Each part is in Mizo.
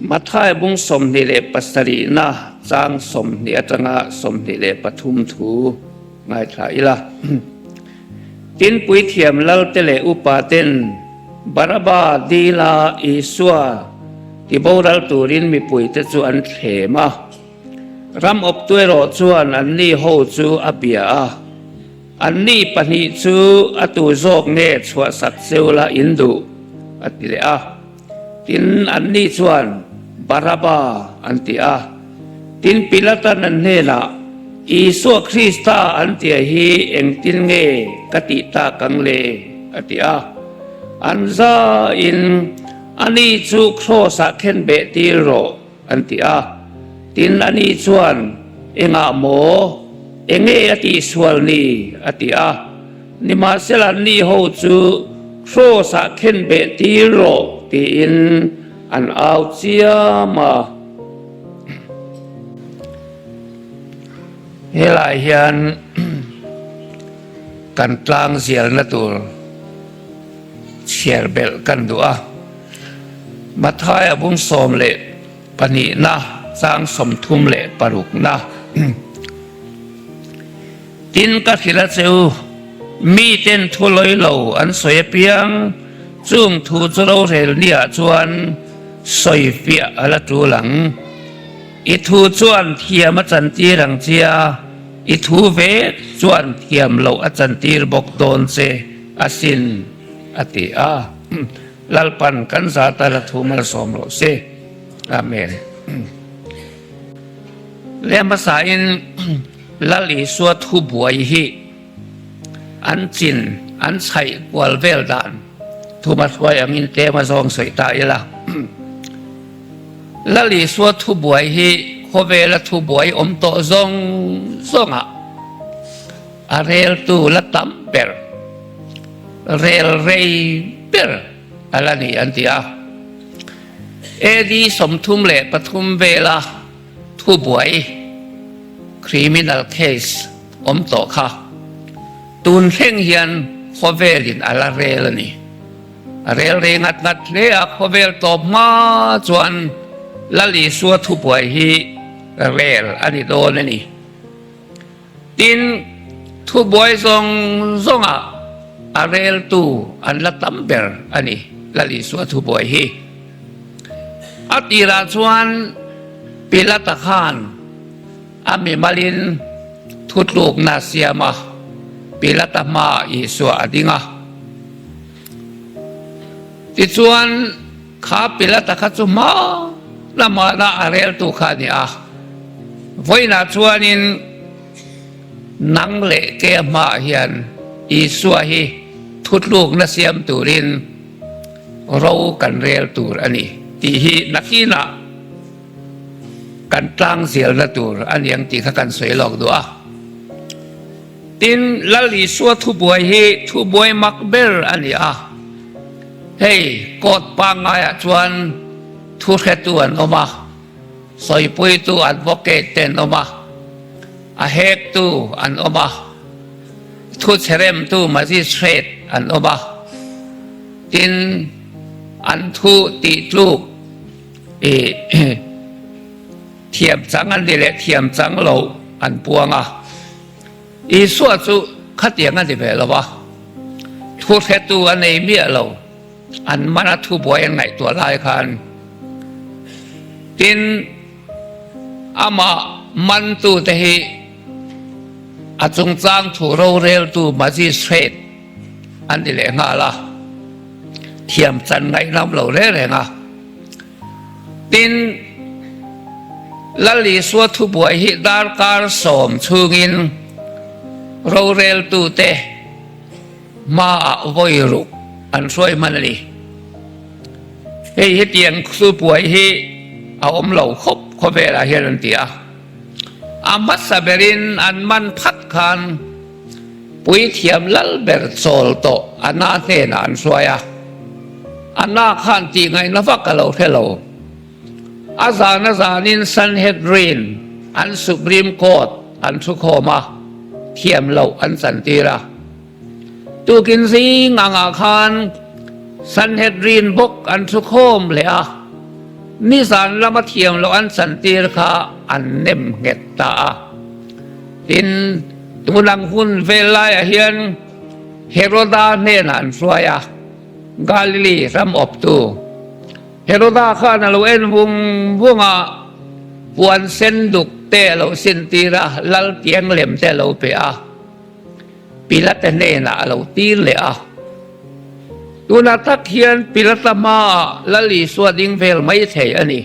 Matthai bung 27na chang 20 atanga 23 thu ngaithla ila. Tin puithiam lalte leh upa ten Baraba dila Isua tiboral turin mipuite chu an thlem a. Ram awptu erawh chuan anni ho chu a bia a. Anni pahnih chu a tu zawk nge chhuahsak cheu la in duh? a ti leh a. Tin, anni chuan, Baraba, an ti a. Tin, Pilatan an hnenah, Isua Krista an tia hi engtin nge ka tih tak ang le? a ti a. An zain, Ani chu kraws-ah khen beh tir rawh, An ti a. Tin, ani chuan, Engah maw? Enge a tihsual ni? a ti a. Nimahsela anni ho chu Kraws-ah khen beh tir rawh tiin an au chiam a. Helai hian kan tlang zialna tur chhiar belh kan duh a. Mathaia bung 12na chang 36na. Tin ka hrilh a che u, miten thu lawi lo an sawi apiang, chung thu chu rorel niah chuan sawi fiah a la tul ang. I thu chuan thiam a chantir ang chia, i thu ve chuan thiam loh a chantir bawk dawn che asin, a ti a. Lalpan kan zata la thu malsawm rawh se. Amen. Le hmasain Lal Isua thu buai hi an chin an chhaih kual vel dan thuma hruai angin tlem a zawng sawi ta ila. Lal Isua thu buai hi khawvela thu buai awm tawh zawng zawngah A reltu la tam ber, rel rei ber a la ni an ti a. AD 33 vela thubuai, criminal case, awm tawh kha tun thleng hian khawvelin a la rel a ni. A rel rei ngat ngat hle a, khawvel tawp hma chuan Lal Isua thubuai hi rel a ni dawn a ni. Tin, thubuai zawng zawngah a reltu an la tam ber a ni, Lal Isua thubuai hi. A tirah chuan Pilata khan a mimalin thutlukna a siam a, Pilata hmaah Isua a ding a. Tichuan, Kha Pilata kha chu hma lamah lah a reltu kha a ni a, vawiinah chuanin nang leh ke hmaah hian Isua hi thutlukna siam turin ro kan rel tur a ni tih hi nakinah kan tlang zelna tur a ni ang tih kha kan sawi lawk duh a. Tin, Lal Isua thubuai hi thubuai mak ber a ni a. Hei, court pangngaiah chuan thuhretu an awm a, sawipuitu advocate te an awm a, a hektu an awm a, thuchheremtu magistrate an awm a. Tin, an thu tihtluk i thiam chang an ni leh thiam chang lo an puang a. Isua chu khatiang a ni ve lo a, thu hretu a nei miah lo, an mana thubuai an ngaihtuah lai khan. Tin, amah mantute hi a chungchang thu roreltu magistrate an ni leh nghal a, thiam chan ngaihnam lo reng reng a. Tin, Lal Isua thubuai hi darkar sawm chhungin roreltute hmaah vawi ruk an hruai hman a ni. Hei hetiang thubuai hi a awm lo khawp khawvelah hian an ti a. A hmasa berin an man phat khan Puithiam lal ber chawl tawh Anna hnenah an hruai a. Anna khan tih ngaihna vak a lo hre lo. A zan a zanin Sanhedrin, an Supreme Court, an thukhawm a, thiam loh an chantir a. Tukin zing angah khan Sanhedrin bawk an thukhawm leh a. Nizan lama thiam loh an chantir kha an nem nghet ta a. Tin, tunang hun vel laiah hian Heroda hnenah an hruai a, Galili ram awptu. Heroda khan a lo en vung vung a, puan sen duk te a lo sintir a, lal tiang lem te a lo pe a. Pilate hnenah a lo tir leh a. Tunah tak hian Pilata hmaah Lal Isua ding vel mai thei a ni.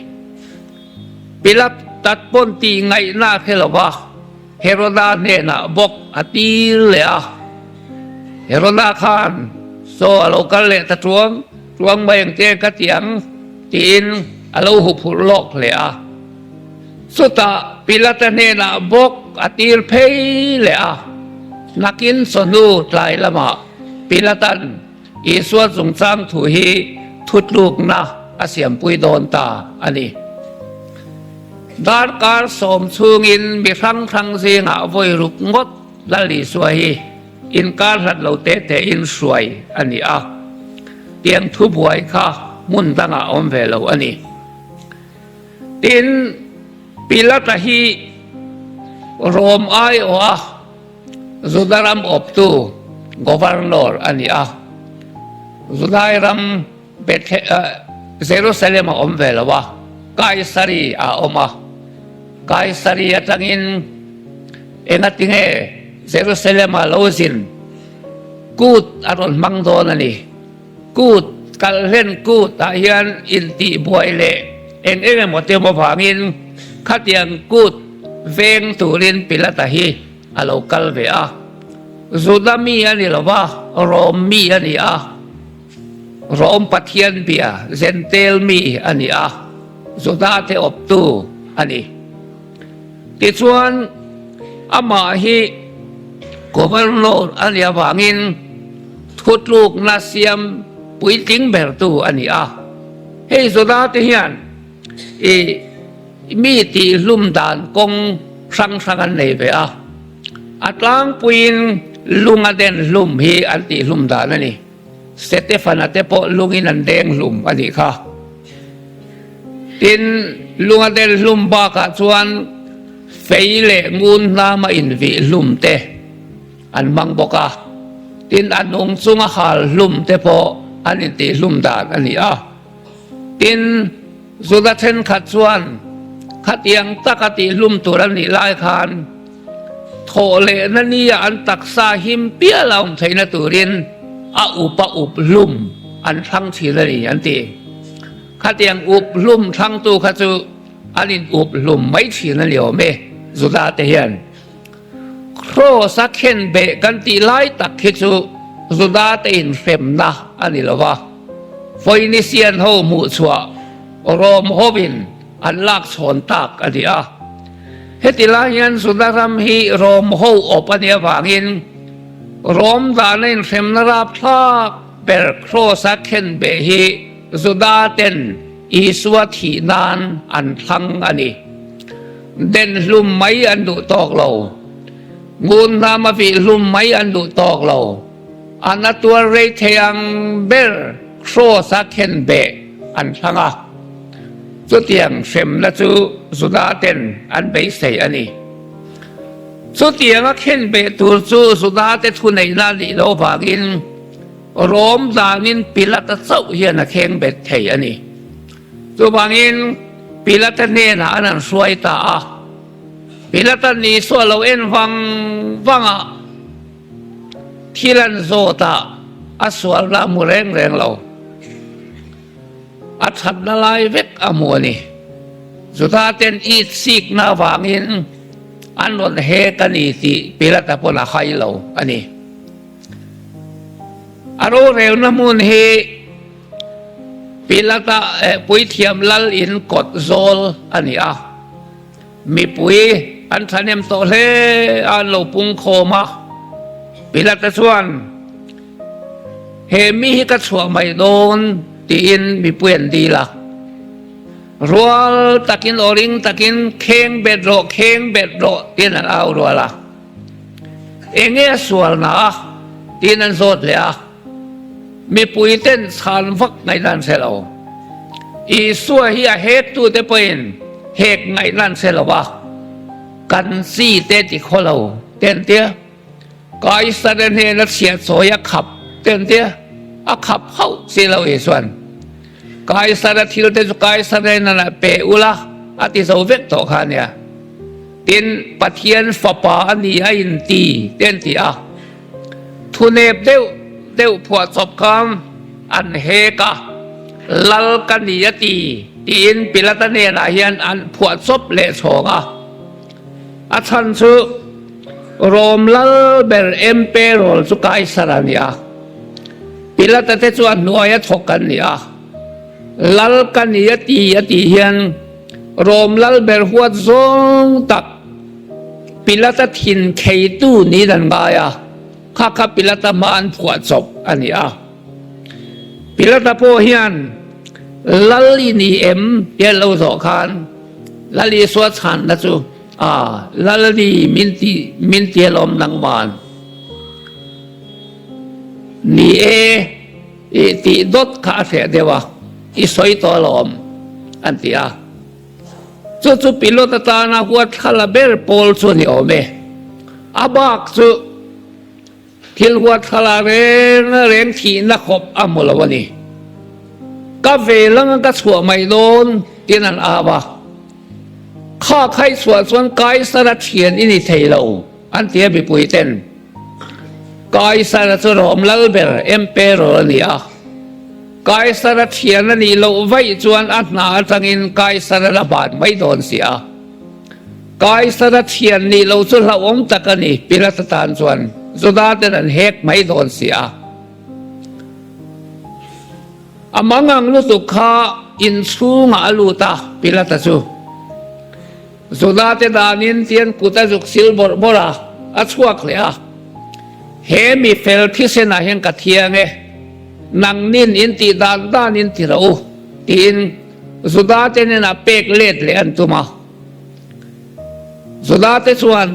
Pilat tat pawn tih ngaihna a hre lo va, Heroda hnenah bawk a tir leh a. Heroda khan, Saw a lo kal leh ta chuang chuang mai ang che ka ti ang, tiin a lo huphurh lawk hle a. Chutah Pilata hnenah bawk a tir phei leh a, nakin chawhnu tlai lamah Pilata'n Isua chungchang thu hi thutlukna a siampui dawn ta a ni. Darkar sawm chhungin mi hrang hrang zingah vawi ruk ngawt Lal Isua hi inkar hlat lo te tein hruai a ni a, tiang thubuai kha hmun dangah a awm ve lo a ni. Tin, Pilata hi Rom aiawha Juda ram awptu, governor, a ni a. Judai ram Jerusalem a awm ve lo a, Kaisari a awm a. Kaisari atangin engatinge Jerusalem a lo zin kut a rawn hmang dawn a ni. Kut, kalhlen kut ah hian intihbuai leh eng eng emaw te awm avangin khatiang kut veng turin Pilata hi a lo kal ve a. Juda mi a ni lo va, Rom mi a ni a. Rom Pathian bia Jentail mi a ni a, Juda te awptu a ni. Tichuan, amah hi Governor a nih avangin thutlukna siam puitling bertu a ni a. Hei Juda te hian i mi tihhlum dan kawng hrang hrang an nei ve a. A tlangpuiin lunga den hlum hi an tihhlum dan a ni. Setefana te pawh lungin an deng hlum a nih kha. Tin, lunga den hlum bakah chuan fei leh ngun hnama invih hlum te an hmang bawk a. Tin, a nung chunga hal hlum te pawh an intih hlum dan a ni a. Tin, Juda thenkhat chuan khatiang taka tih hlum tur an nih lai khan thawh lehna nia an taksa him pial a awm theihna turin a up a up hlum an thlang thin a ni an ti. Khatiang up hlum thlangtu kha chu an in up hlum mai thin a ni awm e Juda te hian. Kraws a khen beh kan tih lai tak hi chu Juda te inhremna a ni lo va, Phoenician ho hmuh chhuah Rom hovin an lak chhawn tak a ni a. Heti lai hian Juda ram hi Rom ho awp a nih avangin Rom dana inhremna rapthlak ber Kraws a khen beh hi Juda ten Isua thih nan an thlang a ni. Den hlum mai an duh tawk lo. Ngun hnam a vih hlum mai an duh tawk lo. An a tuar rei thei ang ber Kraws a khen beh an thlang a. Chutiang hremna chu Juda ten an beisei a ni. Chutiang a khen beh tur chu Juda te thuneihna a nih loh vangin Rom danin Pilata chauh hian a kheng bet thei a ni. Chuvangin Pilata hnenah an han hruai ta a. Pilata Isua lo en vang vang a, thil an zawt a, a sualna a hmu reng reng lo. A thatna lai vek a hmu a ni. Juda ten it sikna avangin an rawn hek a ni tih Pilata pawn a hai lo a ni. A rorelna hmun hi Pilata puithiam lal in kawt zawl a ni a, mipui an thahnem tawh hle a, an lo pung khawm a. Pilata chuan, He mi hi ka chhuah mai dawn tiin mipui an dil a. Rual takin aw ring takin, Kheng bet rawh, kheng bet rawh tiin an au rual a. Enge a sualna a? tiin an zawt leh a, mipui ten chhan vak ngaihna an hre lo. Isua hi a hektute pawhin hek ngaihna an hre lo va, kan chi te ti khaw lo te an tia, Kaisara hnena chhiah chawi a khap te an tia, a khap hauh si lo Isua'n. Kaisara thil te chu Kaisara hnenah pe ula a ti zo vek tawh kha a nia. Tin, Pathian Fapa a ni a inti te an ti a. Thunep deuh deuh phuah chawp khan an hek a, Lal ka ni a ti, tiin Pilata hnenah hian an phuah chawp leh chhawng a. A chhan chu Rom lal ber Emperor chu Kaisar a ni a, Pilata te chu a hnuaia thawk an ni a. Lal ka ni a ti a tih hian Rom lal ber huat zawng tak Pilata thin kheitu niin an ngai a, kha kha Pilata hma an phuah chawp a ni a. Pilata pawh hian Lal i ni em tia lo zawh khan Lal Isua chhanna chu A, Lal a ni min ti min ti alawm nangman ni e i tih dawt kha a hreh deuh a, i sawi tawh alawm an ti a. Chu chu pilot atana huat thla la ber pawl chu a ni awm e. A bak chu thil huat thla la reng reng thihna khawp a hmu lo a ni. Ka ve langa ka chhuah mai dawn tiin an au a. Kha khai chhuah chuan Kaisara thian i ni thei lo an ti a mipui ten. Kaisara chu Rom lal ber emperor a ni a. Kaisara thian a nih loh vaih chuan a hna atangin Kaisara la ban mai dawn si a. Kaisara thian nih loh chu hlauhawm tak a ni, Pilata tan chuan Juda ten an hek mai dawn si a. A mangang lutuk kha inchhungah a lut a, Pilata chu. Juda te danin tian kut a zuk sil bawrh bawrh a, a chhuak leh a. He mi fel thisenah hian ka thiang e, nangnin in tih dan danin ti rawh u, tiin Juda te hnenah pek let leh an tum a. Juda te chuan,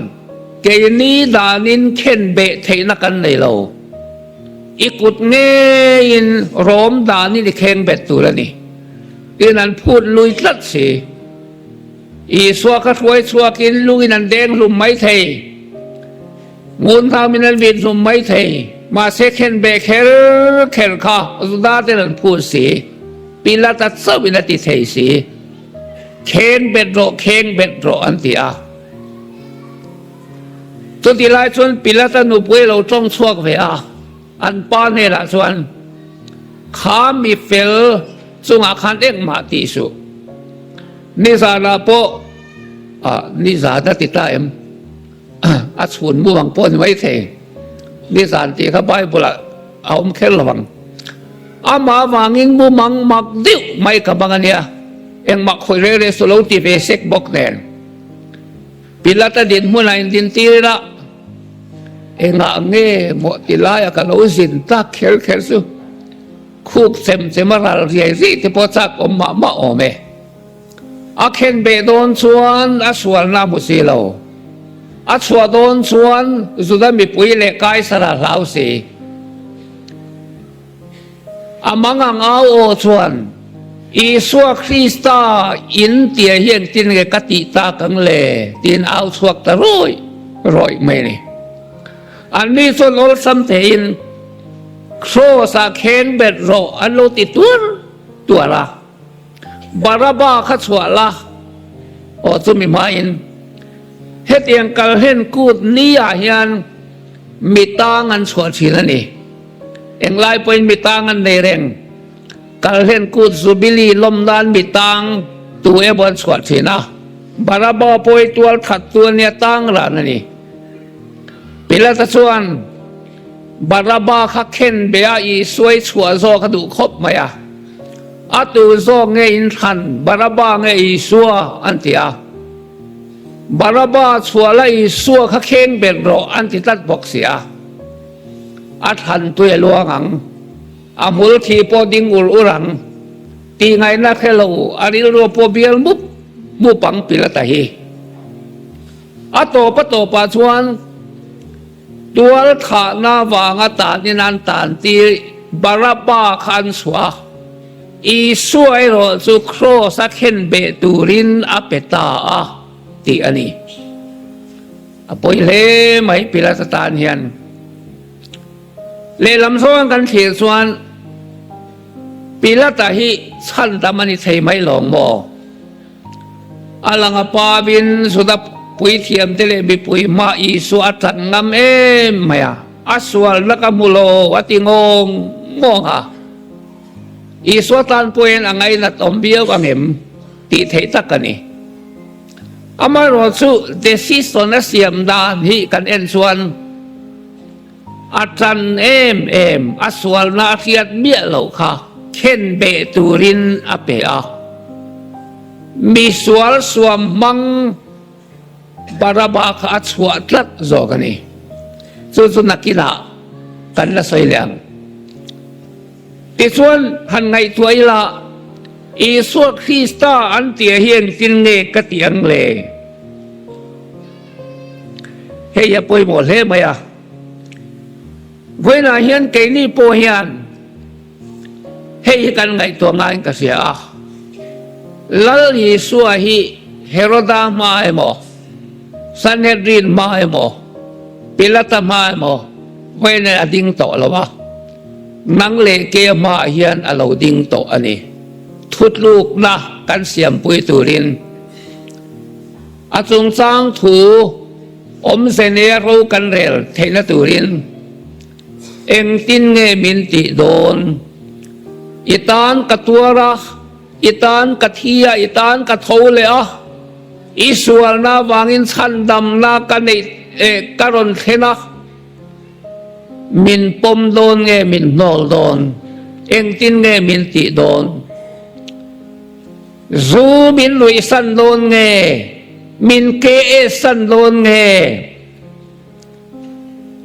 Keini danin khen beh theihna kan nei lo. I kut ngeiin Rom danin i kheng bet tur a ni, tiin an phut lui tlat si. Isua kha hruai chhuakin lungin an deng hlum mai thei, ngun hnaumin an vin hlum mai thei, mahse khen beh kher kher kha Juda ten an phut si, Pilata chauhin a ti thei si, Kheng bet rawh, kheng bet rawh an ti a. Chuti lai chuan Pilata nupui a lo tawng chhuak ve a, an pa hnenah chuan, Kha mi fel chungah khan engmah tih suh. Nizanah pawh ah nizan a ti ta em? A chhun mu ang pawh a ni maithei. Nizan tih kha Bible ah a awm kher lo ang. Amah avangin mu mang mak deuh mai ka bang a nia. Engmah khawih reng reng chu lo ti ve sek bawk nen. Pilata dinhmunah indintir ila engah nge maw ti laia ka lo zin tak kher kher chu. Khup chem chem a ral riai riai te pawh chak awm mah mah awm e. A khen beh dawn chuan a sualna a hmu si lo. A chhuah dawn chuan Juda mipui leh Kaisara hlau si. A mangang au aw chuan, Isua Krista in tia hi engtin nge ka tih tak ang le? tiin au chhuak ta rawih rawih mai a ni. Anni chuan awlsam theiin Kraws-ah kheng bet rawh an lo ti tuar tuar a, Baraba kha chhuah la aw chumi hmain hetiang kalhlen kut ni-ah hian mi tang an chhuah thin a ni. Englai pawhin mi tang an nei reng. Kalhlen kut Jubilee lawm nan mi tang tu emaw an chhuah thin a, Baraba pawh hi tual that tu a nia tang ran a ni. Pilata chuan Baraba kha khen be a Isuai chhuah zawk a duh khawp mai a, a tu zawk nge in thlan Baraba nge Isua an ti a, Baraba chhuah la Isua kha kheng bet rawh an ti tlat bawk si a, a thlan tui a luang ang, a hmul thi pawh ding ur ur ang tih ngaihna hre lo a rilru pawh bial mup mup ang Pilata hi. A tawp a tawpah chuan tual thahna vanga tanin an tantir Barabba kha an chhuah a. Isua erawh chu kraws-a thlen beh turin a pe ta a, tih a ni. A pawi hle mai Pilata tan hian. Lehlam zawnga kan thlir chuan Pilata hi chhandam a ni thei mai lawng maw? A lang a pavin Juda puithiamte leh mipui hma Isua a tan ngam em mai a, a sualna ka hmu lo a ti ngawng ngawng a. Isua tan pawhin a ngainat awm viau ang em tih theih tak a ni. Amaherawhchu decision a siam dan hi kan en chuan a tan em em, a sualna a hriat miah loh kha khen beh turin a pe a. Mi sual suam hmang Baraba kha a chhuah tlat zawk a ni. Chu chu nakinah kan la sawi leh ang. Tichuan, han ngaihtuah ila, Isua Krista an tih hi engtin nge ka tih ang le? Hei hi a pawimawh hle mai a. Vawiinah hian keini pawh hian hei hi kan ngaihtuah ngaiin ka hria a. Lal Isua hi Heroda hma emaw, Sanhedrin hma emaw, Pilata hma emaw vawiinah a ding tawh lo a. Nang leh ke hmaah hian a lo ding tawh a ni. Thutlukna kan siampui turin A chungchang thu awmze nia ro kan rel theihna turin engtin nge min tih dawn? I tan ka tuar a, i tan ka thi a, i tan ka tho leh a, i sualna avangin chhandamna ka neih ka rawn thlen a, min pawm dawn nge min hnawl dawn? Engtin nge min tih dawn? Zu min luihsan dawn nge? Min KS san dawn nge?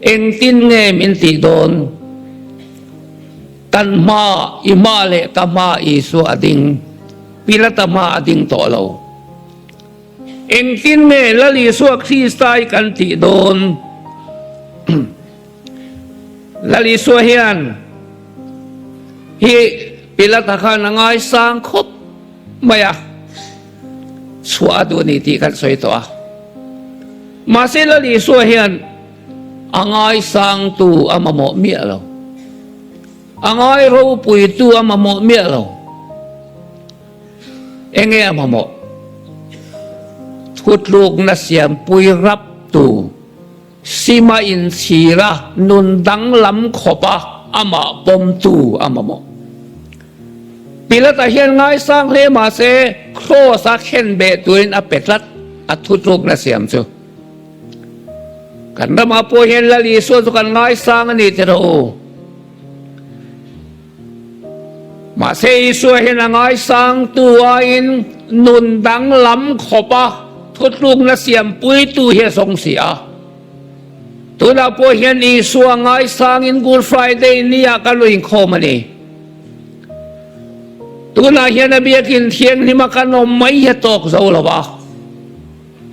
Engtin nge min tih dawn? Kan hma, i hma leh ka hma Isua a ding. Pilata hma a ding tawh lo. Engtin nge Lal Isua Krista hi kan tih dawn? Lal Isua hian hi Pilata khan a ngaisang khawp mai a, chhuah a duh a ni tih kan sawi tawh a. Mahse Lal Isua hian a ngaisangtu a mamawh miah lo. A ngai ropuitu a mamawh miah lo. Enge a mamawh? Thutlukna siampui raptu. Sima inchhira nun danglam khawpa amah pawmtu a mamawh. Pilata hian ngaisang hle mahse Kraws-a khen beh turin a pe tlat, a thutlukna siam chu. Kan ramah pawh hian Lal Isua chu kan ngaisang a ni ti rawh u. Mahse Isua hian a ngaisangtu aiin nun danglam khawpa thutlukna siampuitu hi a zawng si a. Tunah pawh hian Isua ngaisangin Good Friday nia kan lo inkhawm a ni. Tunah hian a biakin thianghlima kan awm mai hi a tawk zo lo a.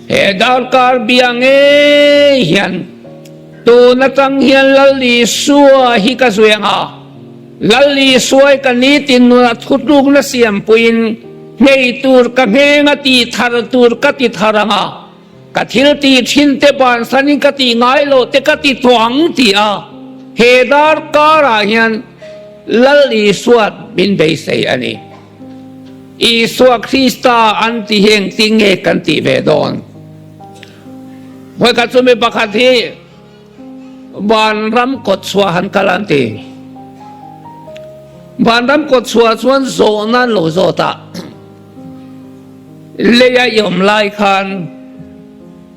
He darkar bia ngei hian tun atang hian Lal Isua hi ka zui ang a, Lal Isua hi ka nitin nunah thutlukna siampuiin nghei tur ka ngheng a tih thar tur ka ti thar ang a, ka thil tih thin te bansanin ka tih ngai loh te ka ti tawh ang ti a, he darkarah hian Lal Isua min beisei a ni. Isua Krista an ti hi engtin nge kan tih ve dawn? Vawikhat chu mi pakhat hi vanram kawtchhuah han kal an ti. Vanram kawtchhuah chuan zawhna an lo zawt a, leia i awm lai khan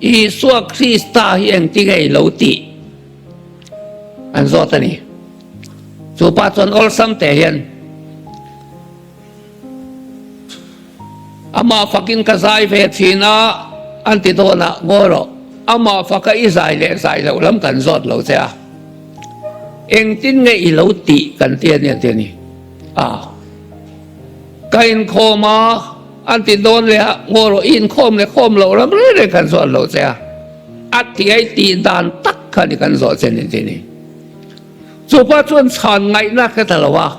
Isua Krista hi engtin nge i lo tih? An zawt a ni. Chu pa chuan awlsam teh hian amah fakin ka zai ve thin a, an ti dawn a, ngawi rawh, amah faka i zai leh zai loh lam kan zawt lo che a, engtin nge i lo tih kan ti a ni an ti a ni. A, ka inkhawm a, an ti dawn leh a, ngawi rawh, i inkhawm leh khawm loh lam reng reng kan zawt lo che a, a tihai tih dan tak kha ni kan zawh che ni an ti a ni. Chupa chuan chhan ngaihna hre ta lo a.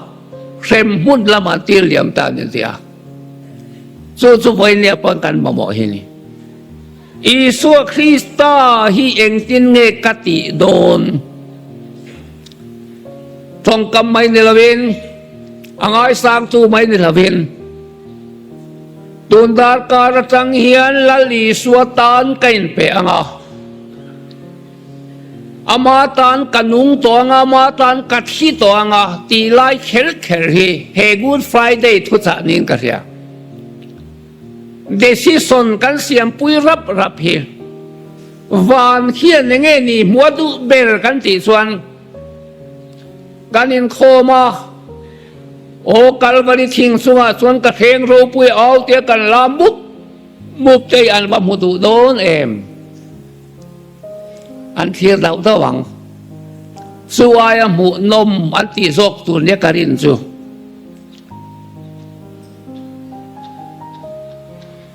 Hremhmun lamah an tir liam ta a ni tia. Chu chu vawinia pawn kan mamawh hi ni. Isua Krista hi engtin nge ka tih dawn? Tawngkam mai ni lovin, a ngaisangtu mai ni lovin, tun darkar atang hian Lal Isua tan ka inpe ang a. Ama tan ka nung tawh ang a, ama tan ka thi tawh ang a tih lai kher kher hi he Good Friday thuchah niin ka hria. Decision kan siampui rap rap hi van khian enge ni hmua duh ber kan tih chuan kan inkhawm a, Aw Kalvari thing chungah chuan ka thleng ropui au tia kan la mup mup te hi an va hmu duh dawn em? An thlir dauh dauh ang. Chu aia hmuhnawm an tih zawk tur nia ka rin chu.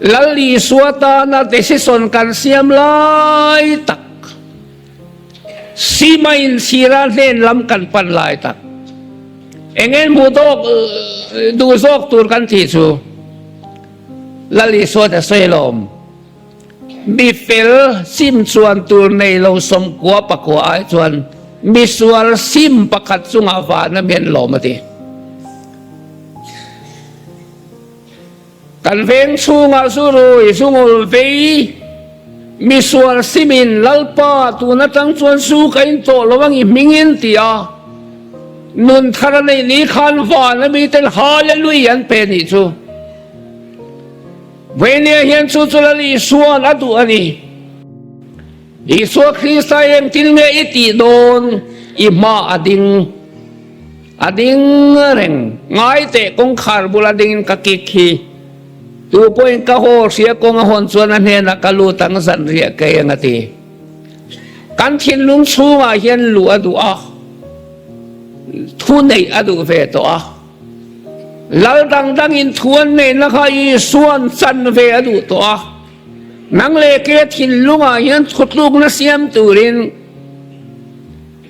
Lal Isua tana decision kan siam lai tak, sima inchhira hnen lam kan pan lai tak, eng nge hmuh dawk duh zawk tur kan tih chu Lal Isua ta sawi lawm. Mi fel sim chuan tur nei lo 90 pakua ai chuan mi sual sim pakhat chungah vana mi an lawm a ti. Kan veng chhungah zu rui, zu ngul vei, mi sual simin Lalpa tun atang chuan zu ka in tawh lo ang i hmingin ti a, nun thar a neih ni khan vana miten Hallelujah an pe nih chu. Vainia hian chu chu Lal Isua'n a duh a ni. Isua Krista engtin nge i tih dawn? I hma a ding. A ding reng. Ngai teh kawngkhar bula dingin ka kik hi. Tu pawhin ka haw hria kawng a hawn chuan a hnenah ka lut ang zanriah kei ang a ti. Kan thinlung chhungah hian luh a duh a, thu neih a duh ve tawh a. Lal dang dangin thu an neihna kha Isua'n chan ve a duh tawh a, nang leh ke thinlungah hian thutlukna siam turin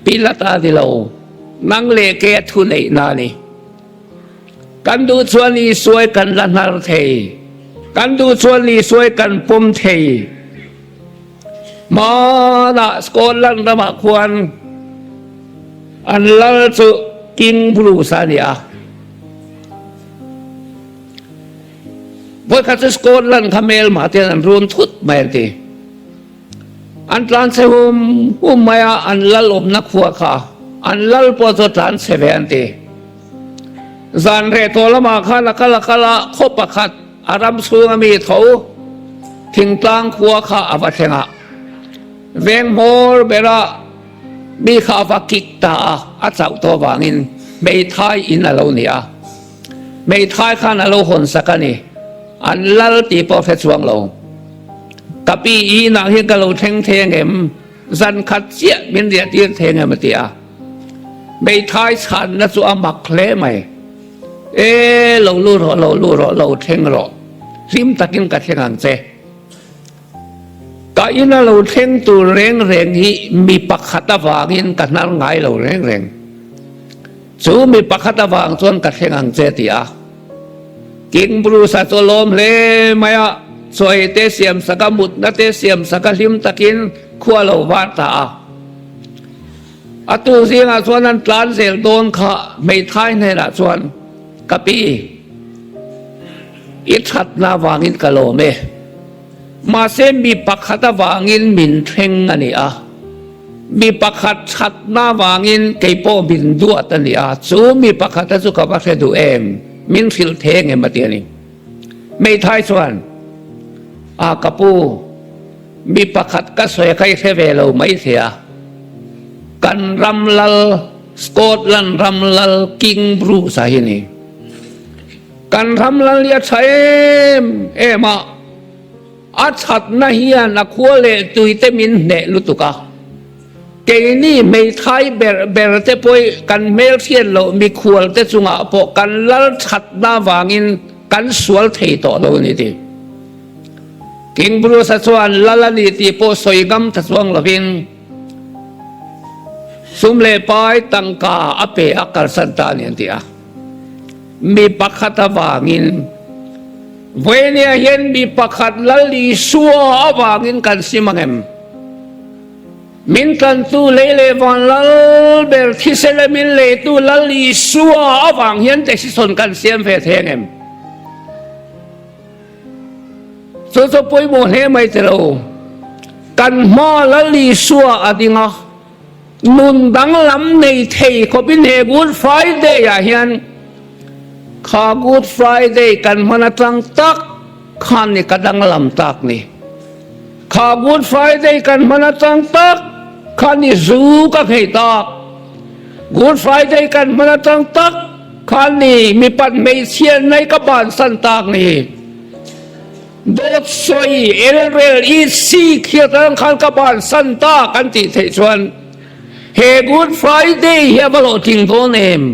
Pilata ni lo, nang leh ke thu neihna a ni. Kan duh chuan Isuai kan la hnar thei, kan duh chuan Isuai kan pawm thei. Hmanah Scotland ramah khuan an lal chu King Bruce a ni a. Vawikhat chu Scotland kha hmelmah te an run thut mai an ti. An tlan chhe hum hum mai a, an lal awmna khua kha an lal pawh chu a tlan chhe ve an ti. Zan reh tawh lamah khan a kal a kal a, khaw pakhat a ram chhunga mi tho thingtlang khua kha a va thleng a, veng hmawr bera mi kha a va kik ta a, a chauh tawh avangin hmeithai in a lo ni a, hmeithai khan a lo hawn sak a ni, an lal tih pawh hre chuang lo. Ka pi inah hian ka lo thleng thei angem? Zan khat chiah min riah tir thei angem a ti a. Hmeithai chhanna chu a mak hle mai. E, lo lu rawh, lo lu rawh, lo thleng rawh. Hlim takin ka thleng ang che. Ka ina lo thleng tur reng reng hi mi pakhat avangin ka hnar ngai lo reng reng. Chu mi pakhat avang chuan ka thleng ang che ti a. King Bruce-a chu a lawm hle mai a, chawi te siam sak a, mutna te siam sak a, hlim takin khua lo var ta a. A tu zingah chuan an tlan zel dawn kha hmeithai hnenah chuan, Ka pi, i thatna avangin ka lawm e. Mahse mi pakhat avangin min thleng a ni a, mi pakhat thatna avangin kei pawh min duat a ni a, chu mi pakhata chu ka va hre duh em, min hrilh thei engem a ti a ni. Hmeithai chuan, A ka pu, Mi pakhat ka sawi kha i hre ve lo mai thei a, kan ram lal, Scotland ram lal King Bruce-a hi ni. Kan ram lal hi a tha em em a, a thatna hian a khua leh tuite min hneh lutuk a. Keini hmeithai ber ber te pawh kan hmelhriat loh mikhual te chungah pawh kan lal thatna vangin kan sual thei tawh lo a ni ti. King Bruce-a chuan lal a ni tih pawh sawi ngam ta chuang lovin sum leh pai tangka a pe a kalsan ta a ni an ti a. Mi pakhat avangin, Vawinia hian mi pakhat Lal Isua avangin kan sim ang em? Min tlantu lei leh van lal ber thisen leh min leitu Lal Isua avang hian decision kan siam ve thei ang em? Chu chu pawimawh hle mai ti lo. Kan hma Lal Isua a ding a, nun danglam nei thei khawpin he Good Friday ah hian kha Good Friday kan hman atang tak khan ni ka danglam tak ni. Kha Good Friday kan hman atang tak khan ni zu ka nghei tak. Good Friday kan hman atang tak khan ni mipat hmeichhia nei ka bansan tak ni. Dawt sawi elrel i si khi atang khan ka bansan tak an tih theih chuan he Good Friday hi a va hlawhtling dawn em?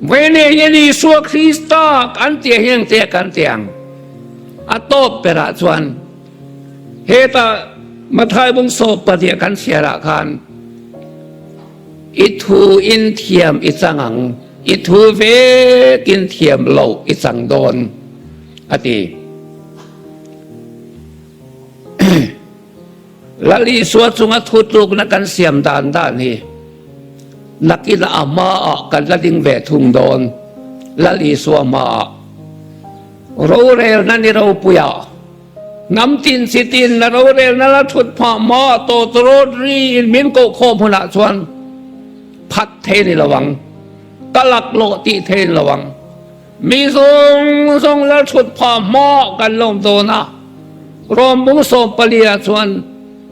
Vene hian Isua Krista kan tih hian te kan ti ang. A tawp berah chuan hetah Mathai bung sawp pahnih kan chhiarah khan i thu in thiam i chang ang, i thu vekin thiam loh i chang dawn a ti. Lal Isua chunga thutlukna kan siam dan dan hi nakinah a hmaah kan la ding ve thung dawn. Lal Isua hmaah rorelna ni ropuiah hnam tin chi tin na rorelna la thut phah hmaah tawtawrawt ri in min koh khawm hunah chuan phat thei ni lo ang, ka laklawh tih thei ni lo ang. Mi zawng zawng lal thut phah hma kan lawm dawn a, Rawmbung sawmpalia chuan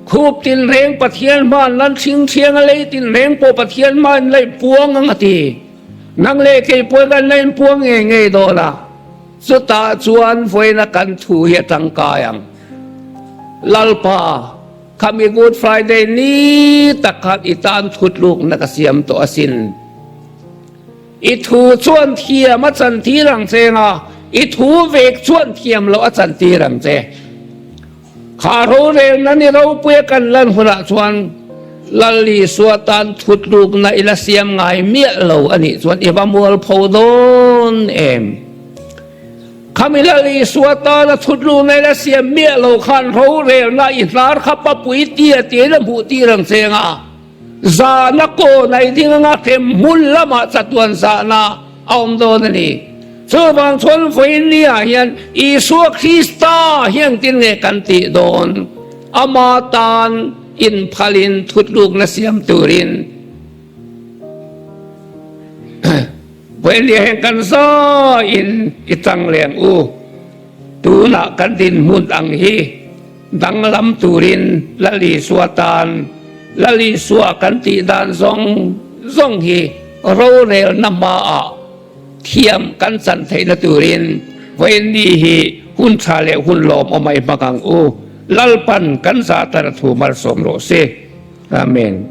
khup tinreng Pathian hmain lan thing thiang a, lei tinreng pawh Pathian hmain lei puang ang a ti. Nang leh kei pawh kan la inpuang ngei ngei dawn a, chutah chuan vawiina kan thu hi a tangkai ang. Lalpa, khami Good Friday ni tak khan i tan thutlukna ka siam tawh asin. I thu chuan thiam a chantir ang che nga, i thu vek chuan thiam loh a chantir ang che. Kha rorelna ni ropuia kan lan hunah chuan Lal Isua tan thutlukna i la siam ngai miah lo a nih chuan i va mualpho dawn em? Khami Lal Isua tana thutlukna i la siam miah lo khan rorelna i hnar kha papui tia tiin a hmuh tir ang che nga. Zahna kawn a iding anga hrem hmun lamah chatuan zahna a awm dawn a ni. Chuvang chuan vawiin ni ah hian Isua Krista hi engtin nge kan tih dawn? Ama tan inphalin thutlukna siam turin vawiin ni ah hian kan zain i tang leng u. Tunah kan dinhmun ang hi. Danglam turin Lal Isua tan Lal Isua kan tih dan zawng zawng hi rorelna hmaah thiam kan chan theihna turin vawiin ni hi hun tha leh hun lawmawm a i hmang ang u. Lalpan kan zah tar thu malsawm rawh se. Amen.